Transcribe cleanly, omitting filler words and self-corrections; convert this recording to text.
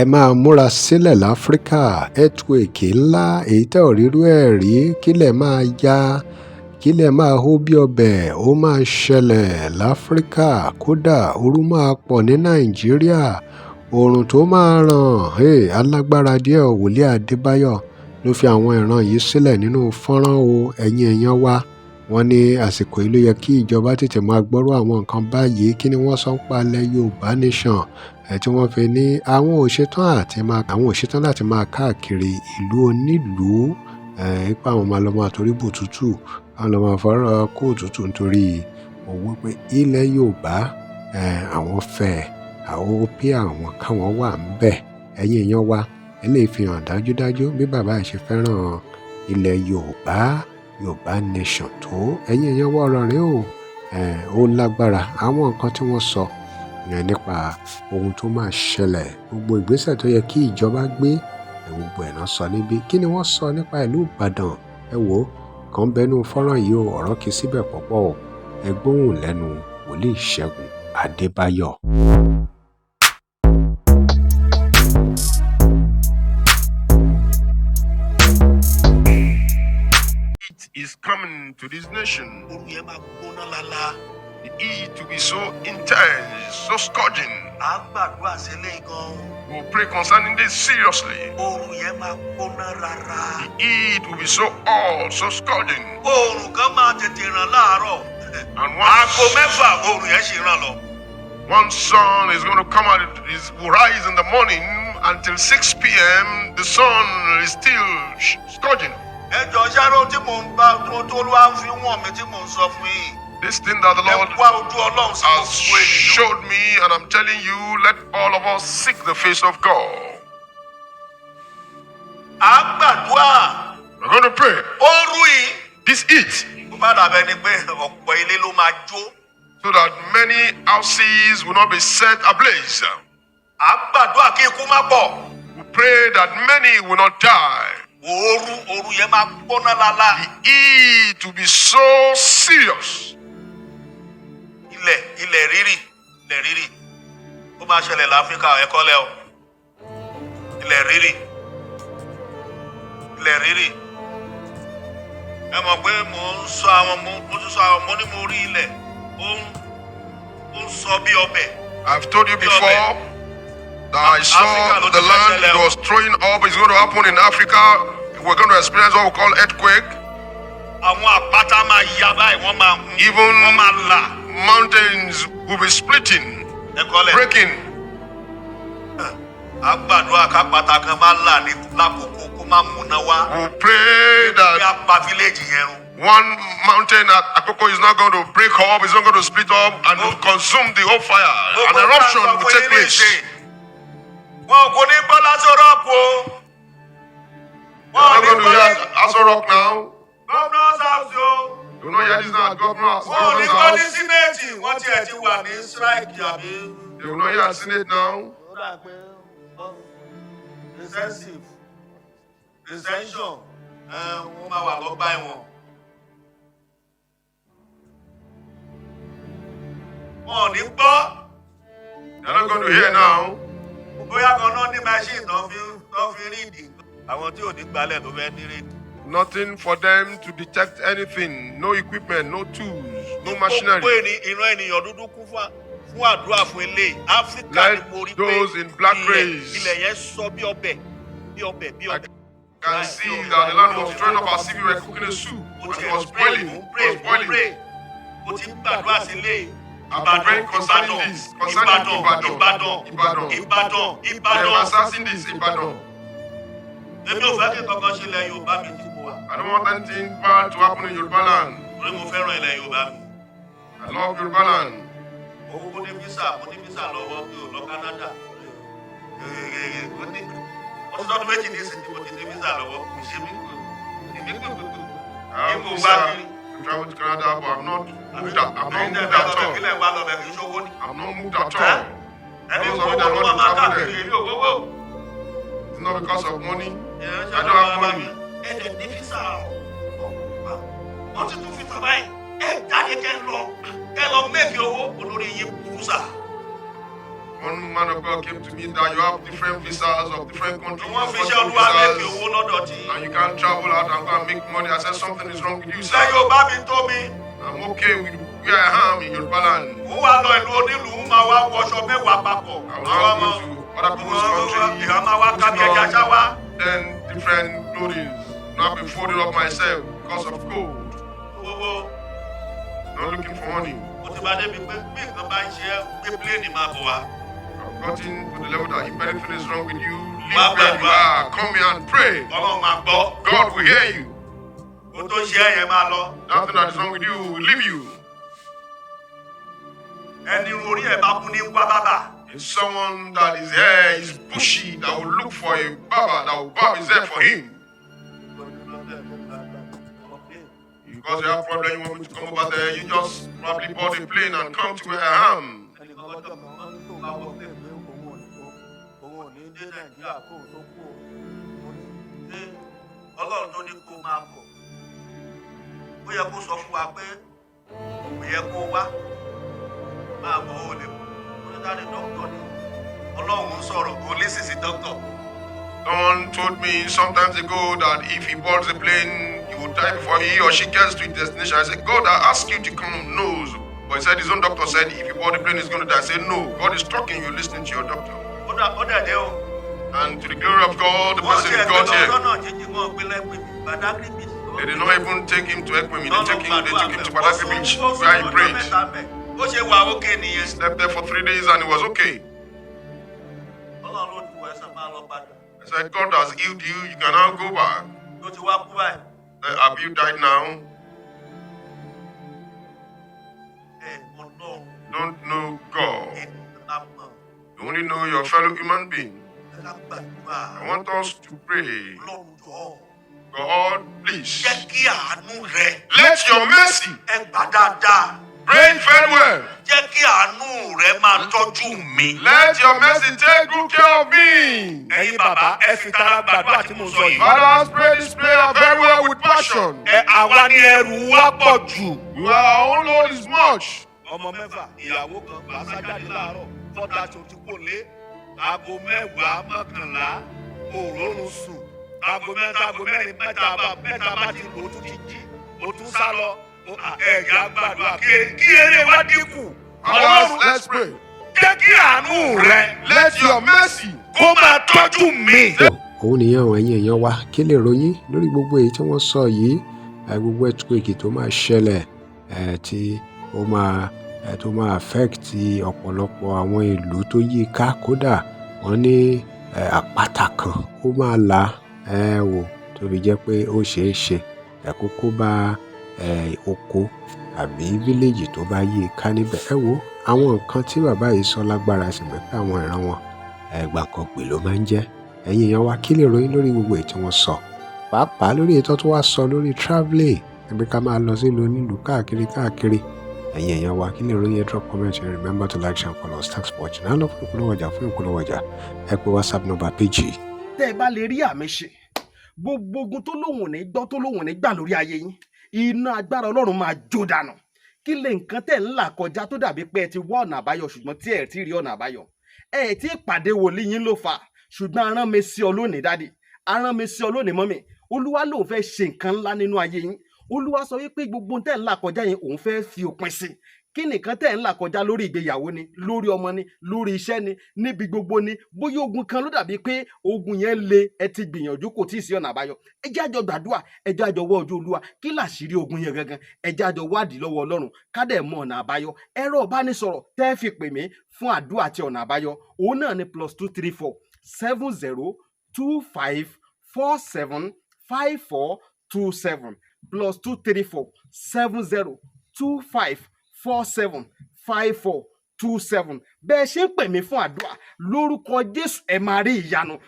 Ẹ máa múra sílẹ̀ láfíríkà, earthquake ńlá èyí tẹ́ ò rírú ẹ̀ rí, kílẹ̀ máa ya, kílẹ̀ máa hó bí ọbẹ̀, ó máa ṣẹlẹ̀ láfíríkà. Kódà ooru máa pọ̀ ní Nàìjíríà, oòrùn tó máa ràn, hey, alágbára díẹ̀. Wòlíì Adébáyọ̀ ló fi àwọn ìran yìí sílẹ̀ nínú fọ́nrán o. Ẹ̀yin èèyàn wa, wọ́n ní àsìkò yìí ló yẹ kí ìjọba tètè máa gbọ́rọ̀ àwọn nǹkan báyìí. Kí ni wọ́n sọ nípa ilẹ̀ Yorùbá Nation ẹ̀ tí wọ́n fi ní àwọn ò ṣetán àti máa àwọn ò ṣetán láti máa káàkiri ìlú onílùú ẹ̀ pé àwọn máa lọ máa torí bòtútù, àwọn lọ máa fọ́rọ̀ kó òtútù nítorí owó, pé ilẹ̀ Yorùbá ẹ̀ àwọn fẹ́ àwọn ó pé àwọn káwọn wà ńbẹ̀. Ẹ̀yin èèyàn wa, eléyìí fi hàn dájúdájú bí bàbá yìí ṣe fẹ́ràn ilẹ̀ Yorùbá, Yorùbá Nation tó. Ẹ̀yin èèyàn wa, ọ̀rọ̀ rèé o. Ó lágbára, àwọn nǹkan tí wọ́n sọ nípa ohun tó máa ṣẹlẹ̀, gbogbo ìgbésẹ̀ tó yẹ kí ìjọba gbé, gbogbo ẹ̀ náà sọ níbí. Kí ni wọ́n sọ nípa ìlú Ìbàdàn? Ẹ wò ó kàn bẹnu fọ́nrán yìí o. Ọ̀rọ̀ kì í síbẹ̀ pọ̀pọ̀ o. Ẹ gbóhùn lẹ́nu Wòlíì Ṣẹ́gun Adébáyọ̀. Is coming to this nation. Ooru yẹn máa gbóná lala. The heat to be so intense, so scourging. À ń gbàdúrà sílé gan. We'll pray concerning this seriously. Ooru yẹn máa gbóná rara. The heat will be so hot, so scourging. Oòrùn kan máa tètè ràn láàárọ̀. And Aago one, 6 oòrùn yẹn sì ràn lọ. one sun is going to come out, is will rise in the morning until 6 p.m. The sun is still scourging. Ẹ jọ ṣáró tí mò ń bá tó tó ló wá ń fi wọ̀n mi tí mò ń sọ fún yín. This thing that the Ẹ Lord wá ojú Ọlọ́run sí has gbogbo ènìyàn. showed me, and I'm telling you, let all of us seek the face of God. À ń gbàdúrà. We're going to pray. Ooru yìí. This heat, Ó bá dàbẹ́ ni pé ọ̀pọ̀ ilé ló máa jó. so that many houses will not be set ablaze. À ń gbàdúrà kí ikú má pọ̀. We pray that many will not die. Ooru yẹn máa gbóná lala. The heat will be so serious. Ilẹ̀ rírì, ilẹ̀ rírì, ó máa ṣẹlẹ̀ láfíríkà. Ẹ̀kọ́ lẹ́ o. Ilẹ̀ rírì, ilẹ̀ rírì. Ẹ mọ̀ pé mò ń sọ àwọn mo tún sọ àwọn, mo ní mo rí ilẹ̀ ó ń sọ bí ọbẹ̀. I've told you before that I saw Africa ló the ti fẹ́ land, ṣẹlẹ̀ it o. was throwing up. It's going to happen in Africa. We're going to experience what we call earthquake. Àwọn àpáta máa ya báyìí, wọ́n máa Even wọ́n máa là. mountains will be splitting, Ẹ̀kọ́ lẹ̀. breaking. À ń gbàdúrà kápáta kan máa là ní lákòókò kó má múná wá. We pray Bí that a pa village yẹn run. one mountain at Akoko is not going to break up, it's not going to split up and will consume the whole fire. An eruption will take place. Wọn kò ní gbọ́ l'Aso Rock o. We're Wọn ò not ní going to gbọ́ hear ní Aso Rock now. Governor's house o. You will not hear this now at governor's Wọn ò ní governor's gbọ́ ní house. Senate. Wọ́n tiẹ̀ ti wà ní strike àbí. You will not hear Senate now. Ó dà pé recessive recession, wọ́n máa wà lọ́gbà ẹ̀wọ̀n. Wọn ò ní gbọ́. They're not going to hear now. Bóyá kan náà ní machine tó fi rídìí. Àwọn tí ò ní gbalẹ̀ tó fẹ́ ní rídìí. Nothing for them to detect anything. No equipment, no tools, no machinery. Gbogbo ìran ènìyàn dúdú kún fún àdúrà fún eléyìí. Áfíríkà ni Let mo rí pé those in black ilẹ̀ race ilẹ̀ yẹn sọ bí ọbẹ̀, bí ọbẹ̀, bí ọbẹ̀. can see that the land was throwing up as if we were cooking a soup. Mo And ti it was ẹ̀ pray, boiling. mo ń It pray, was mo ń boiling. pray. Mo ti ń gbàdúrà sí eléyìí. I've been Ìbàdàn, praying concerning Ìbàdàn, this, concerning Ìbàdàn, Ibadan. Ìbàdàn, Ibadan. Ìbàdàn, I am Ìbàdàn. assessing this, Ibadan. Èmi ò fẹ́ kí kankan ṣe ilẹ̀ Yorùbá mi tí mo wà. I don't want anything bad to happen in Yoruba land. Torí mo fẹ́ràn ilẹ̀ Yorùbá mi. I love Yoruba land. Mo kúkú ní visa, mo ní visa lọ́wọ́, mi ò lọ Canada. Ó ti tọ́dún 2 ní ìsìn tí mo ti ní visa lọ́wọ́. Kò ṣe mí kò èmi kò kò kò. I have Èmi ò visa bá kiri. to travel to Canada, but I'm not moved out. I'm not moved at all. Kílẹ̀ wá lọ bẹ̀ kì í ṣówó ni. I'm not moved at all. Ẹni Those owó of you that ló want máa to travel káàkiri, there, èmi ò gbowó. it's not because of money. Ìránṣẹ́ I don't have Ọlọ́run bá mi. money. Ẹ dẹ̀ ní visa. Wọ́n ti tún fi tàn báyìí. Ẹ jáde kẹ́ lọ. Kẹ́ lọ make owó olórí yín burú sà. One man of God came to me that you have different visas of different countries, Wọ́n fi iṣẹ́ different Olúwa make visas, owó lọ́dọ̀ tí. and you can't travel out and go and make money. I said something is wrong with you, Iṣẹ́ sir. yóò bá mi tó mi. I'm okay with where I am in Yoruba land. Ó wá lọ ìlú onílùú máa wá wọṣọ 10 papọ̀. I will Àwọn now ọmọ go to other people's country, ìyá máa wá ká bí putting ẹja on ṣáwá. then different clothing. Now be folding up myself because of cold. Owó Not looking for money. ó ti bá débi pé bí nǹkan bá ń ṣe ẹ́ gbé plane máa bọ̀ wá. I've gotten to the level that if anything is wrong with you, leave Má where you gbàdúrà. are. Come here and pray. Ọlọ́run máa gbọ́. God will hear you. Ohun tó ń ṣe ẹ́ yẹn máa lọ. Nothing that is wrong with you will leave you. Ẹni orí ẹ̀ bá kú ní wá bábà. It's someone that his hair is bushy that will look for a barber that will barb his hair for him. Because you have problem, you want me to come over there, you just probably board a plane and come to where I am. Ẹnìkan lọ́jọ́ kan wọ́n ní tóun bá wọ plane pé òun ò ní dé Nàìjíríà kóun tó kú o. Mo ní Ṣé Ọlọ́run tó ní kó máa bọ̀? Ó yẹ kó sọ fún wa pé kò yẹ kó wá. Máa bọ̀ ó lè bọ̀. Ó ní dáadé dókítà ni. Ọlọ́run ń sọ̀rọ̀ kò lè sì sí dókítà. Someone told me sometimes ago that if he boards a plane, he will die before he or she gets to his destination. I said, God, I asked you to come, knows. But he said his own doctor said if you board the plane, he's going to die. I said, no, God is talking, you're listening to your doctor. Ó dà ó dẹ̀ dé o. And to the glory of God, the Wọ́n person ti ẹ̀ gbé got lọ here. sọ́nà jíjìn wọn gbé lẹ́pẹ̀ mi. Badagry Beach. They did not even take him to Ekwemi. They took him to Badagry Beach where he prayed. Ó ṣe wà ókè nìyẹn. Slept there for 3 days and he was okay. Ọlọ́run ló ti wọ̀ ẹ́sàn máa lọ padà. I said, God has healed you. You can now go back. Ló ti wá kú báyìí. Have you died now? Ẹ Ọlọ́run Don't know God. ènìyàn la mọ̀. You only know your fellow human being. Ẹ ká gbàdúrà. I want us to pray. Ọlọ́run jọ̀ọ́. God, please. Jẹ́ kí àánú rẹ Let your mercy ẹ gbà dáadáa. reign very well. Jẹ́ kí àánú rẹ máa tọ́jú mi. Let your mercy take good care of me. Ẹ̀yin bàbá, ẹ fi tara gbàdúrà tí mò ń sọ yìí. Fathers, pray this prayer very well with passion. Ẹ àwa ni ẹrù wa pọ̀ jù. Our own load is much. Ọmọ 6, ìyàwó kan, bàṣá jáde láàárọ̀ fọ́tà tó ti kò lé aago 10, 11, òórùn sùn aago 3, aago 4, 3 bá ti lò ó tún ti jí ó tún sá lọ. Ẹ̀yà gbàdúrà kí eré wa dínkù. Fathers, Ọlọ́run let's pray. jẹ́ kí àánú rẹ Let your mercy kó máa tọ́jú mi. Tó òun nìyẹn o, ẹ̀yin èèyàn wa, kí lè ròyìn lórí gbogbo èyí tí wọ́n sọ yìí, gbogbo earthquake tó máa ṣẹlẹ̀, tí ó máa tó máa affect ọ̀pọ̀lọpọ̀ àwọn ìlú tó yí i ká, kódà wọ́n ní àpáta kan ó máa là wò tó fi jẹ́ pé ó ṣeé ṣe kó kó bá oko àbí village tó bá yí i ká níbẹ̀. Ẹ wo àwọn nǹkan tí bàbá yìí sọ lágbára, sì mọ̀ pé àwọn ìran wọn gbàǹkanpè ló máa ń jẹ́. Ẹ̀yin èèyàn wa, kí lè ròyìn lórí gbogbo èyí tí wọ́n sọ, pàápàá lórí ètò tó wá sọ lórí travelling, ẹbí ká máa lọ sílùú onílùú káàkiri káàkiri? Ẹ̀yin èèyàn wa, kí lè ròyìn? Ẹ drop comment. Remember to like, share and follow us. Thanks for watching. Náà lọ fún ìpolówó ọjà, fún ìpolówó ọjà, ẹ pè WhatsApp number page yìí. Tẹ́ ẹ bá lè rí àmì ṣe, gbogbo ogun tó lóhùn ní gbọ́, tó lóhùn ní gbà lórí ayé yín, iná agbára Ọlọ́run máa jó dànù. Kí lè nǹkan tẹ̀ ń là kọjá tó dàbí pé ẹ ti wá ọ̀nà àbáyọ ṣùgbọ́n tí ẹ ti rí ọ̀nà àbáyọ? Ẹ ti pàdé wòlíì yín ló fà, ṣùgbọ́n arán mi sí ọ lónìí, daddy, arán mi sí ọ lónìí, mummy. Olúwa lòun fẹ́ ṣe nǹkan ńlá nínú ayé yín. Olúwa sọ wípé gbogbo tẹ̀ ń là kọjá yẹn, òun fẹ́ fi òpin sí. Kí nìkan tẹ̀ ń là kọjá? Lórí ìgbéyàwó ni, lórí ọmọ ni, lórí iṣẹ́ ni, níbi gbogbo ni, bóyá ogun kan ló dàbí pé ogun yẹn le, ẹ ti gbìyànjú, kò tí ì sí ọ̀nà àbáyọ. Ẹ jẹ́ àjọ gbàdúrà, ẹ jẹ́ àjọ wọ ojú Olúwa. Kí làṣírí ogun yẹn gangan? Ẹ jẹ́ àjọ wádìí lọ́wọ́ Ọlọ́run, ká dẹ̀ mọ ọ̀nà àbáyọ. Ẹ̀rọ ìbánisọ̀rọ̀ tẹ́ fi pè mí fún àdúrà àti ọ̀nà àbáyọ, òun náà ni +234 70 25 47 54 27, +234 70 25 47 54 27. Bẹ́ẹ̀ ṣe ń pè mí fún àdúrà, lórúkọ Jésù, ẹ máa rí ìyanu.